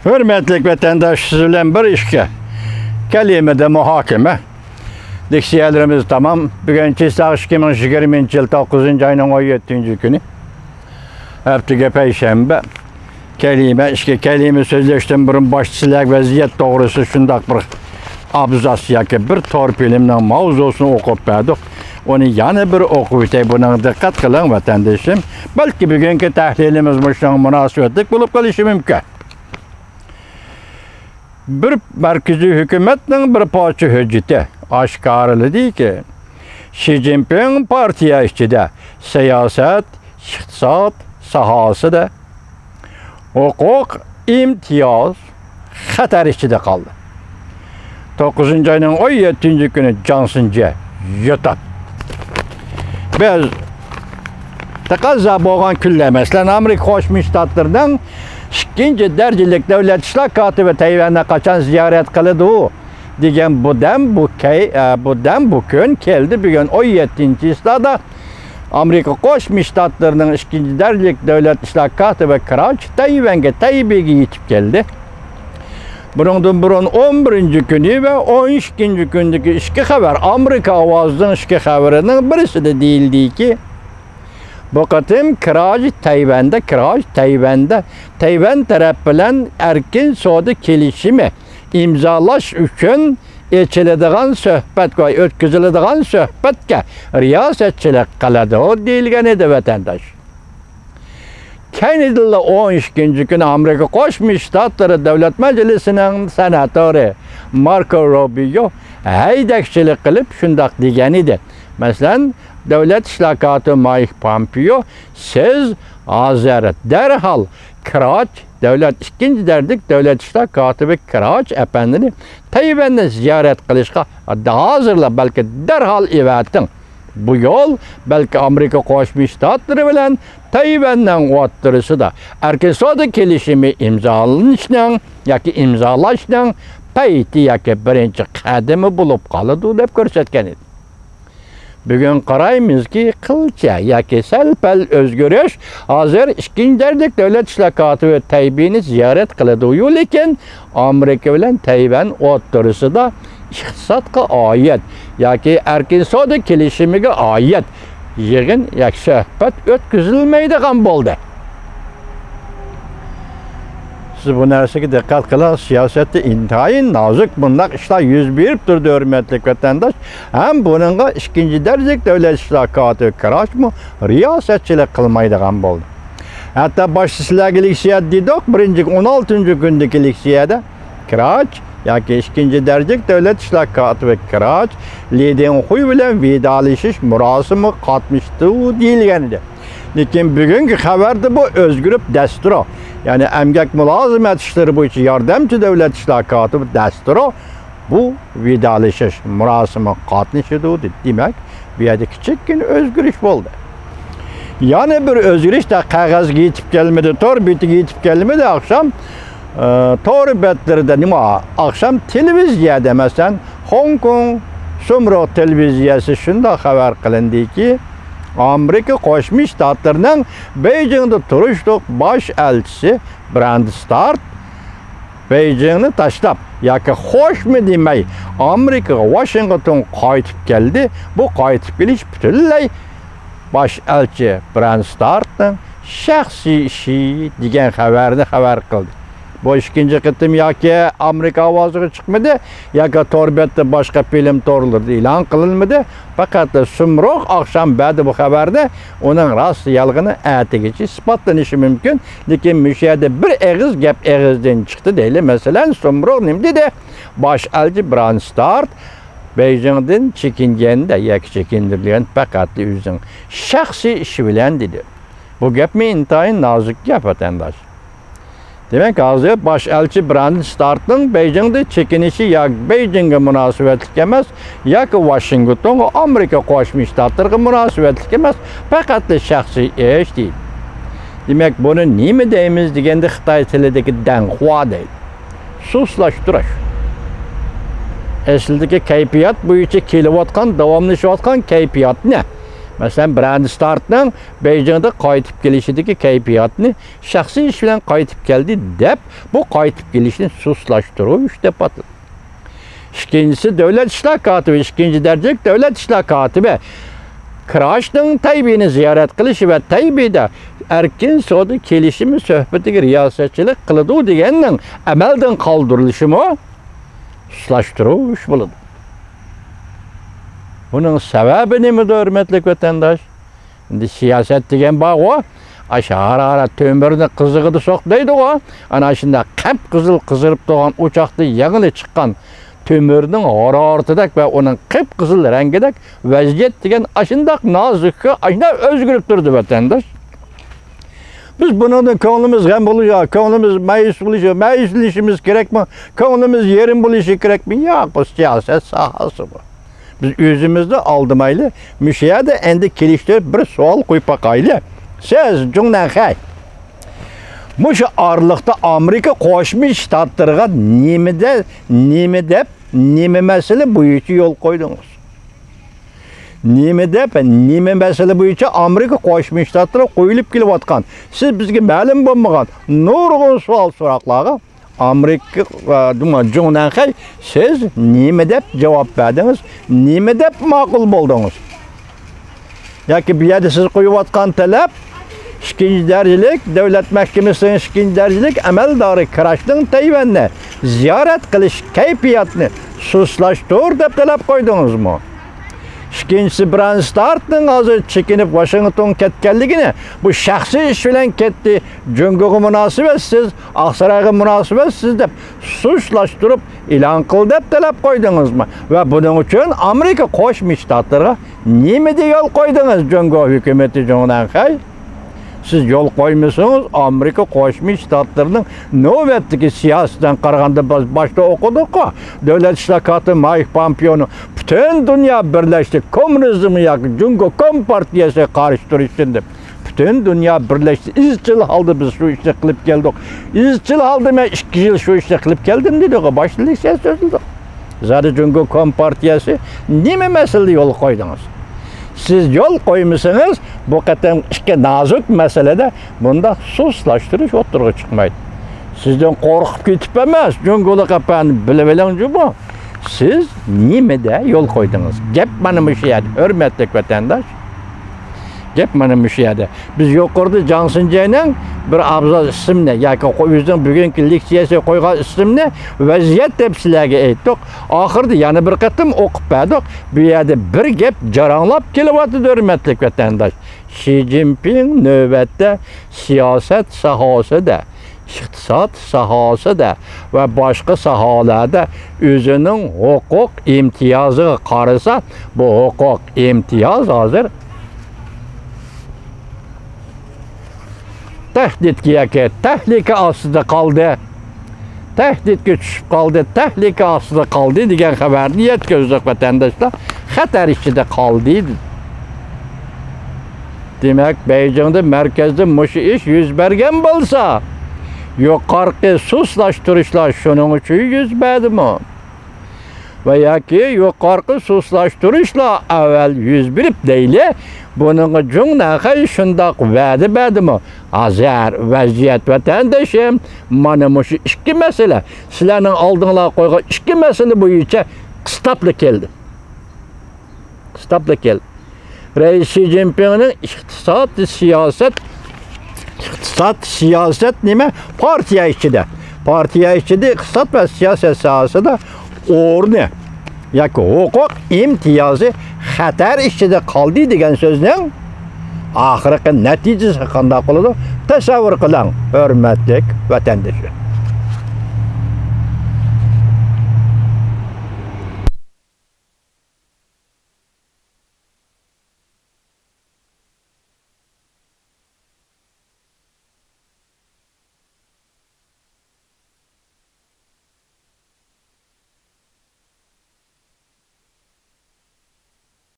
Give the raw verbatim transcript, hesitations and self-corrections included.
ھۆرمەتلىك ۋەتەنداش، سىز بىلەن بىر ئىككى كەلىمىدە مۇھاكىمە. لېكسىيەلىرىمىز تامام. بۈگۈن چىساغ ئىككى مىڭ يىگىرمىنچى يىل توققۇزىنچى ئاينىڭ ئون يەتتىنچى كۈنى. ھەپتىگە پەيشەنبە. كەلىمە، ئىككى كەلىمە سۆزلەشتىن بۇرۇن باشتا سىلەرگە ۋەزىيەت توغرىسىدا شۇنداق بىر ئابزاس ياكى بىر تور فىلىمنىڭ ماۋزۇسىنى ئوقۇپ بەردۇق. ئۇنى يەنە بىر ئوقۇپ ئۆتەي، بۇنىڭغا دىققەت قىلىڭ، ۋەتەندىشىم. بەلكى بۈگۈنكى تەھلىلىمىز مۇشۇنىڭغا مۇناسىۋەتلىك بولۇپ قېلىشى مۇمكىن. بىر مەركىزىي ھۆكۈمەتنىڭ بىر پارچە ھۆججىتى ئاشكارىلىدىكى، شى جىنپىڭ پارتىيە ئىچىدە سىياسەت، ئىقتىساد ساھەسىدە ھوقۇق، ئىمتىياز خەتەر ئىچىدە قالدى. توققۇزىنچى ئاينىڭ ئون يەتتىنچى كۈنى جاڭ سىنجې يۆتەپ. بىز تەقەززا بولغان كۈنلەر، مەسىلەن، ئامېرىكا قوشما شتاتلىرىنىڭ ئىككىنچى دەرىجىلىك دۆلەت ئىشلار كاتىپى تەيۋەننى قاچان زىيارەت قىلىدۇ دېگەن بۇ دەم، بۇ كەي-، ئە، بۇ دەم، بۇ كۈن كەلدى. بۈگۈن ئون يەتتىنچى چىسلادا ئامېرىكا قوشما شتاتلىرىنىڭ ئىككىنچى دەرىجىلىك دۆلەت ئىشلار كاتىپى كراچ تەيۋەنگە، تەيبېيگە يېتىپ كەلدى. بۇنىڭدىن بۇرۇن ئون بىرىنچى كۈنى ۋە ئون ئىككىنچى كۈندىكى ئىككى خەۋەر، ئامېرىكا ئاۋازىنىڭ ئىككى خەۋىرىنىڭ بىرسىدە دېيىلدىكى، بۇ قېتىم كراچ تەيۋەندە، كراچ تەيۋەندە، تەيۋەن تەرەپ بىلەن ئەركىن سودا كېلىشىمى ئىمزالاش ئۈچۈن ئېچىلىدىغان سۆھبەت ۋە ئۆتكۈزۈلىدىغان سۆھبەتكە رىياسەتچىلىك قىلىدۇ، دېيىلگەن ئىدى، ۋەتەنداش. كەينىدىنلا ئون ئىككىنچى كۈنى ئامېرىكا قوشما شتاتلىرى دۆلەت مەجلىسىنىڭ سېناتورى ماركو روبىيو ھەيدەكچىلىك قىلىپ شۇنداق دېگەن ئىدى. مەسىلەن، دۆلەت ئىشلار كاتىپى مايك پومپېيو، سىز ھازىر دەرھال كراچ دۆلەت، ئىككىنچى دەرىجىلىك دۆلەت ئىشلار كاتىپى كراچ ئەپەندىنى تەيۋەننى زىيارەت قىلىشقا ھازىرلا، بەلكى دەرھال ئەۋەتىڭ. بۇ يول بەلكى ئامېرىكا قوشما شتاتلىرى بىلەن تەيۋەننىڭ ئوتتۇرىسىدا ئەركىن سودا كېلىشىمى ئىمزالىنىشنىڭ ياكى ئىمزالاشنىڭ پەيتى ياكى بىرىنچى قەدىمى بولۇپ قالىدۇ، دەپ كۆرسەتكەن ئىدى. بۈگۈن قارايمىزكى، قىلچە ياكى سەل-پەل ئۆزگىرىش، ھازىر ئىككىنچى دەرىجىلىك دۆلەت ئىشلار كاتىپى تەيبېينى زىيارەت قىلىدۇ، لېكىن ئامېرىكا بىلەن تەيۋەن ئوتتۇرىسىدا ئىقتىسادقا ئائىت ياكى ئەركىن سودا كېلىشىمىگە ئائىت يىغىن ياكى سۆھبەت ئۆتكۈزۈلمەيدىغان بولدى. سىز بۇ نەرسىگە دىققەت قىلىڭ، سىياسەتتە ئىنتايىن نازۇك بۇنداق ئىشلار يۈز بېرىپ تۇرىدۇ، ھۆرمەتلىك ۋەتەنداش. ھەم بۇنىڭغا ئىككىنچى دەرىجىلىك دۆلەت ئىشلار كاتىپى كراچمۇ رىياسەتچىلىك قىلمايدىغان بولدى. ھەتتا باشتا سىلەرگە لېكسىيە دېدۇق، بىرىنچى، ئون ئالتىنچى كۈندىكى لېكسىيەدە كراچ ياكى ئىككىنچى دەرىجىلىك دۆلەت ئىشلار كاتىپى كراچ لى دېڭخۇي بىلەن ۋىدالىشىش مۇراسىمىغا قاتنىشتى دېيىلگەن ئىدى. لېكىن بۈگۈنكى خەۋەردە بۇ ئۆزگىرىپ دەسترو، يەنى ئەمگەك مۇلازىمەت ئىشلىرى بويىچە ياردەمچى دۆلەت ئىشلار كاتىپى دەسترو بۇ ۋىدالىشىش مۇراسىمىغا قاتنىشىدۇ دېدى. دېمەك، بۇ يەردە كىچىككىنە ئۆزگىرىش بولدى. يەنە بىر ئۆزگىرىش دە قەغەزگە يېتىپ كەلمىدى، تور بېتىگە يېتىپ كەلمىدى. ئاخشام، ئە، تور بەتلىرىدە، نېمە، ئاخشام تېلېۋىزىيەدە، مەسىلەن، خوڭكوڭ سۇمرۇغ تېلېۋىزىيەسى شۇنداق خەۋەر قىلىندىكى، ئامېرىكا قوشما شتاتلىرىنىڭ بېيجىڭدا تۇرۇشلۇق باش ئەلچىسى براندستارت بېيجىڭنى تاشلاپ ياكى خوشمۇ دېمەي، ئامېرىكىغا، ۋاشىنگتونغا قايتىپ كەلدى. بۇ قايتىپ كېلىش پۈتۈنلەي باش ئەلچى براندستارتنىڭ شەخسىي ئىشى دېگەن خەۋەرنى خەۋەر قىلدى. بۇ ئىككىنچى قېتىم ياكى ئامېرىكا ئاۋازىغا چىقمىدى، ياكى تور بەتتە باشقا فىلىم تورلىرىدا ئېلان قىلىنمىدى. پەقەت سۇمرۇغ ئاخشام بەردى بۇ خەۋەرنى. ئۇنىڭ راست يالغىنى ئەتىگىچە ئىسپاتلىنىشى مۇمكىن. لېكىن مۇشۇ يەردە بىر ئېغىز گەپ ئېغىزدىن چىقتى دەيلى. مەسىلەن، سۇمرۇغ نېمە دېدى؟ باش ئەلچى براندستارت بېيجىڭدىن چېكىنگەندە ياكى چېكىندۈرگەن پەقەت ئۆزىنىڭ شەخسىي ئىشى بىلەن دېدى. بۇ گەپمۇ ئىنتايىن نازۇك گەپ، ۋەتەنداش. دېمەك، ھازىر باش ئەلچى براندستارتنىڭ بېيجىڭدا چېكىنىشى ياكى بېيجىڭغا مۇناسىۋەتلىك ئەمەس، ياكى ۋاشىنگتونغا، ئامېرىكا قوشما شتاتلىرىغا مۇناسىۋەتلىك ئەمەس، پەقەتلا شەخسىي ئىش دېدى. دېمەك، بۇنى نېمە دەيمىز دېگەندە، خىتاي تىلىدىكى دەڭخۇا دەيدۇ. سۇسلاشتۇرۇش. ئەسلىدىكى كەيپىيات بويىچە كېلىۋاتقان، داۋاملىشىۋاتقان كەيپىياتنى مەسىلەن، برەنستارتنىڭ بېيجىڭدا قايتىپ كېلىشىدىكى كەيپىياتنى شەخسىي ئىش بىلەن قايتىپ كەلدى دەپ، بۇ قايتىپ كېلىشنى سۇسلاشتۇرۇش دەپ ئاتىدۇ. ئىككىنچىسى، دۆلەت ئىشلار كاتىپى، ئىككىنچى دەرىجىلىك دۆلەت ئىشلار كاتىپى كىراشنىڭ تەيبېينى زىيارەت قىلىشى ۋە تەيبېيدا ئەركىن سودا كېلىشىمى سۆھبىتىگە رىياسەتچىلىك قىلىدۇ دېگەننىڭ ئەمەلدىن قالدۇرۇلۇشىمۇ سۇسلاشتۇرۇش بولىدۇ. بۇنىڭ سەۋەبى نېمىدۇ، ھۆرمەتلىك ۋەتەنداش؟ ئەمدى سىياسەت دېگەن بارغۇ، ئاشۇ ھارارەت تۆمۈرنى قىزىغىدا سوق دەيدىغۇ. ئانا شۇنداق قىپقىزىل قىزىرىپ تۇرغان ئوچاقتا يېڭىلا چىققان تۆمۈرنىڭ ھارارىتىدەك ۋە ئۇنىڭ قىپقىزىل رەڭگىدەك ۋەزىيەت دېگەن ئاشۇنداق نازۇككە، ئاشۇنداق ئۆزگىرىپ تۇرىدۇ، ۋەتەنداش. بىز بۇنىڭدىن كۆڭلىمىز غەم بولۇشى، كۆڭلىمىز مەيۈس بولۇشى، مەيۈسلىنىشىمىز كېرەكمۇ؟ كۆڭلىمىز يېرىم بولۇشى كېرەكمۇ؟ ياق، بۇ سىياسەت ساھەسى بۇ. بىز ئۆزىمىزنى ئالدىمايلى، مۇشۇ يەردە ئەمدى كېلىشتۈرۈپ بىر سوئال قويۇپ باقايلى. سىز، جۇڭنەنخەي، مۇشۇ ئارىلىقتا ئامېرىكا قوشما شتاتلىرىغا نېمىدە، نېمە دەپ، نېمە مەسىلە بويىچە يول قويدىڭىز؟ نېمە دەپ، نېمە مەسىلە بويىچە ئامېرىكا قوشما شتاتلىرىغا قويۇلۇپ كېلىۋاتقان، سىز بىزگە مەلۇم بولمىغان نۇرغۇن سوئال-سوراقلارغا ئامېرىكا، ئە، جۇڭنەنخەي، سىز نېمە دەپ جاۋاب بەردىڭىز؟ نېمە دەپ ماقۇل بولدىڭىز؟ ياكى بۇ يەردە سىز قويۇۋاتقان تەلەپ، ئىككىنچى دەرىجىلىك دۆلەت مەھكىمىسىنىڭ ئىككىنچى دەرىجىلىك ئەمەلدارى كىراشنىڭ تەيۋەننى زىيارەت قىلىش كەيپىياتىنى سۇسلاشتۇر دەپ تەلەپ قويدىڭىزمۇ؟ ئىككىنچىسى، برانستارتنىڭ ھازىر چېكىنىپ ۋاشىنگتونغا كەتكەنلىكىنى، بۇ شەخسىي ئىش بىلەن كەتتى، جۇڭگوغا مۇناسىۋەتسىز، ئاقسارايغا مۇناسىۋەتسىز دەپ سۇسلاشتۇرۇپ ئېلان قىل دەپ تەلەپ قويدىڭىزمۇ؟ ۋە بۇنىڭ ئۈچۈن ئامېرىكا قوشما شتاتلىرىغا نېمىدە يول قويدىڭىز، جۇڭگو ھۆكۈمىتى جۇڭنەنخەي؟ سىز يول قويمىسىڭىز، ئامېرىكا قوشما شتاتلىرىنىڭ نۆۋەتتىكى سىياسىتىدىن قارىغاندا، بىز باشتا ئوقۇدۇققۇ، دۆلەت ئىشلار كاتىپى مايك پامپېئونىڭ پۈتۈن دۇنيا بىرلەشتى، كوممۇنىزمغا ياكى جۇڭگو كومپارتىيەسىگە قارشى تۇرۇشتىن دەپ. پۈتۈن دۇنيا بىرلەشتى، ئىزچىل ھالدا بىز شۇ ئىشنى قىلىپ كەلدۇق. ئىزچىل ھالدا مەن ئىككى يىل شۇ ئىشنى قىلىپ كەلدىم دېدىغۇ، باشلىق سىياسەت سۆزلىدۇق. زادى جۇڭگو كومپارتىيەسى نېمە مەسىلىدە يول قويدىڭىز؟ سىز يول قويمىسىڭىز، بۇ قېتىم ئىككى نازۇك مەسىلىدە بۇنداق سۇسلاشتۇرۇش ئوتتۇرىغا چىقمايدۇ. سىزدىن قورقۇپ كېتىپ ئەمەس، جۇڭگولۇق ئەپەندى، بىلىۋېلىڭ جۇمۇ. سىز نېمىدە يول قويدىڭىز؟ گەپ مانا مۇشۇ يەردە، ھۆرمەتلىك ۋەتەنداش. گەپ مانا مۇشۇ يەردە. بىز يۇقىرىدا جاڭ سىنجەينىڭ بىر ئابزاس ئىسمىنى ياكى ئۆزىنىڭ بۈگۈنكى لېكسىيەسىگە قويغان ئىسمىنى ۋەزىيەت دەپ سىلەرگە ئېيتتۇق. ئاخىرىدا يەنە بىر قېتىم ئوقۇپ بەردۇق. بۇ يەردە بىر گەپ جاراڭلاپ كېلىۋاتىدۇ، ھۆرمەتلىك ۋەتەنداش. شى جىنپىڭ نۆۋەتتە سىياسەت ساھەسىدە، ئىقتىساد ساھەسىدە ۋە باشقا ساھەلەردە ئۆزىنىڭ ھوقۇق ئىمتىيازىغا قارىسا، بۇ ھوقۇق ئىمتىياز ھازىر تەھدىتكە ياكى تەھلىكە ئاستىدا قالدى. تەھدىتكە چۈشۈپ قالدى، تەھلىكە ئاستىدا قالدى دېگەن خەۋەرنى يەتكۈزدۇق، ۋەتەنداشلار. خەتەر ئىچىدە قالدى. دېمەك، بېيجىڭدا مەركەزدە مۇشۇ ئىش يۈز بەرگەن بولسا، يۇقارقى سۇسلاشتۇرۇشلار شۇنىڭ ئۈچۈن يۈز بەردىمۇ؟ ۋە ياكى يۇقارقى سۇسلاشتۇرۇشلار ئەۋۋەل يۈز بېرىپ دەيلى، بۇنىڭغا جۇڭ نەنخەي شۇنداق ۋەدە بەردىمۇ؟ ھازىر ۋەزىيەت، ۋەتەندىشىم، مانا مۇشۇ ئىككى مەسىلە، سىلەرنىڭ ئالدىڭلارغا قويغان ئىككى مەسىلە بويىچە قىستاپلا كەلدى. قىستاپلا كەلدى. رەئىس شى جىنپىڭنىڭ ئىقتىساد، سىياسەت، ئىقتىساد، سىياسەت نېمە؟ پارتىيە ئىچىدە. پارتىيە ئىچىدە ئىقتىساد ۋە سىياسەت ساھەسىدە ئورنى ياكى ھوقۇق ئىمتىيازى خەتەر ئىچىدە قالدى دېگەن سۆزنىڭ ئاخىرقى نەتىجىسى قانداق بولىدۇ؟ تەسەۋۋۇر قىلىڭ، ھۆرمەتلىك ۋەتەندىشىم.